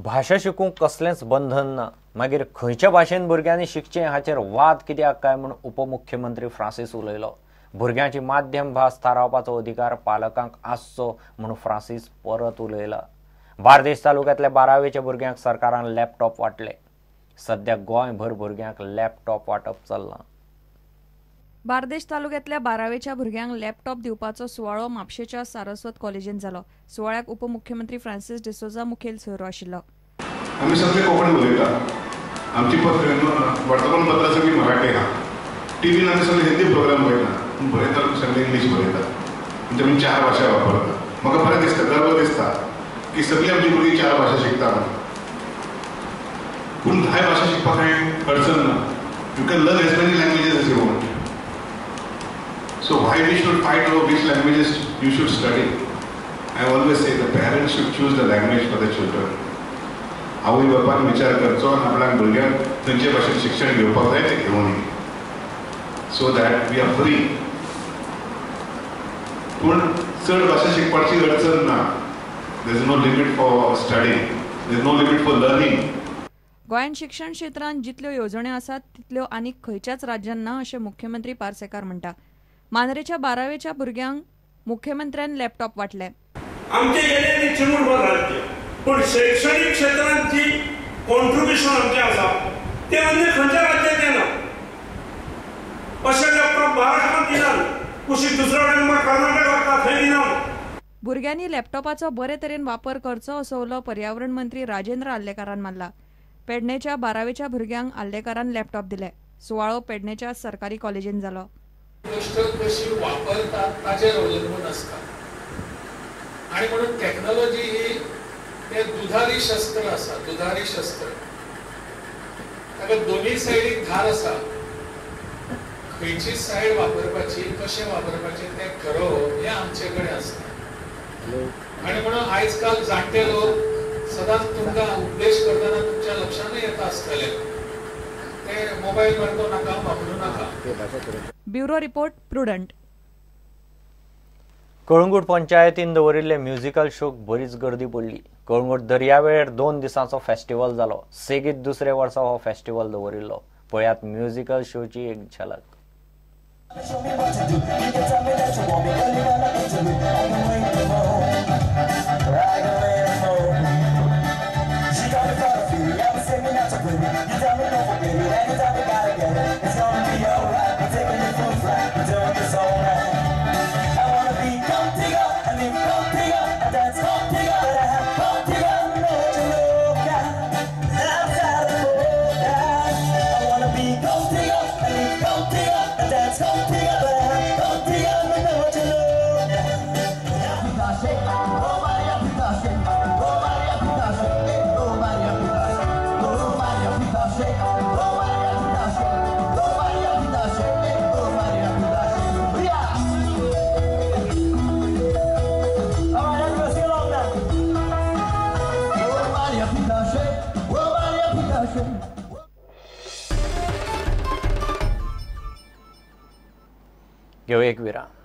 भाशा शिकूंक कसलेंच बंधन ना, मागीर खंयच्या भाशेन भुरग्यांनी शिकचें हाचेर वाद कित्याक काय म्हूण उपमुख्यमंत्री फ्रांसीस उलयलो। भुरग्यांची माध्यम भास थारावपाचो अधिकार पालकांक आसचो म्हूण फ्रांसीस परत उलयला। बार्देश तालुक्यांतल्या 12वेच्या भुरग्यांक सरकारान लॅपटॉप वांटले। सद्या गोंयभर भुरग्यांक लॅपटॉप वांटप चल्लां। बार्देश तालुक्यांतल्या 12वेच्या भुरग्यांक लॅपटॉप दिवपाचो सुवाळो म्हापशेच्या सारस्वत कॉलेजीन जालो। सुवाळ्याक उपमुख्यमंत्री फ्रांसीस डिसोजा मुखेल सोयरो आशिल्लो। आमी सगळे कोंकणी उलयता, आमची वर्तमानपत्रां सगळीं मराठी आहा, टीव्हीन आमी सगळे हिंदी प्रोग्राम पळयता, पूण बरयता सगळे इंग्लीश बरयता, म्हणजे आमी 4 भाशा वापरता। म्हाका बरें दिसता, गर्व दिसता की सगळीं आमची भुरगीं 4 भाशा शिकता। पूण 10 भाशा शिकपाक कांय अडचण ना। You can learn as many languages as you want. So why we should fight over which languages you should study? I always say the parents should choose the language for the children. आवय बापान विचार करचो आनी आपल्या भुरग्यांक खंयचे भाशेन शिक्षण घेवपाक जाय तें घेवनी, so that we are free. पूण चड भाशा शिकपाची अडचण ना। There is no limit for study, there is no limit for learning. गोंयांत शिक्षण क्षेत्रांत जितल्यो येवजण्यो आसात तितल्यो आनीक खंयच्याच राज्यांत ना अशें मुख्यमंत्री पार्सेकार म्हणटा। मांद्रेच्या 12वेच्या भुरग्यांक मुख्यमंत्र्यान लॅपटॉप वांटले। आमचे गेले चिमूटभर राज्य, पूण शैक्षणिक क्षेत्रांत जी कॉन्ट्रिब्युशन आमचें आसा तें अन्य खंयच्या राज्यांत येना। अशें लॅपटॉप महाराष्ट्रांत दिनात, कुशीक दुसऱ्या कडेन कर्नाटक लागता थंय दिनात। भुरग्यांनी लॅपटॉपाचो बरे तरेन वापर करचो असो उलो पर्यावरण मंत्री राजेंद्र आर्लेकारान मारला। पेडणेच्या 12वेच्या भुरग्यांक आर्लेकारान लॅपटॉप दिले। सुवाळो पेडणेच्या सरकारी कॉलेजीन जालो। गोश्ट कशी वापरतात ताचेर अवलंबून आसता आनी म्हणून टॅक्नॉलॉजी ही ते दुधारी शस्त्र आसा। दुधारी शस्त्र ताका दोनूय सायडीक धार आसा, खंयची सायड वापरपाची कशें वापरपाचें तें ठरोवप हें आमचे कडेन आसता। आनी म्हणून आयज काल जाणटे लोक सदांच तुमकां उपदेश करतना तुमच्या लक्षानूय येता आसतलें, ते मोबायल सारको नाका वापरूं नाका। Bureau report, Prudent. Calangute पंचायतीन दवरिल्ले म्युझिकल शोक बरीच गर्दी पडली। कळंगूट दर्यावेळेर 2 दिसांचो फेस्टिवल जालो। सेगीत दुसरे वर्सा हो फेस्टिवल दवरिल्लो। पळयात म्युझिकल शोची एक झलक। घेऊ एक विराम।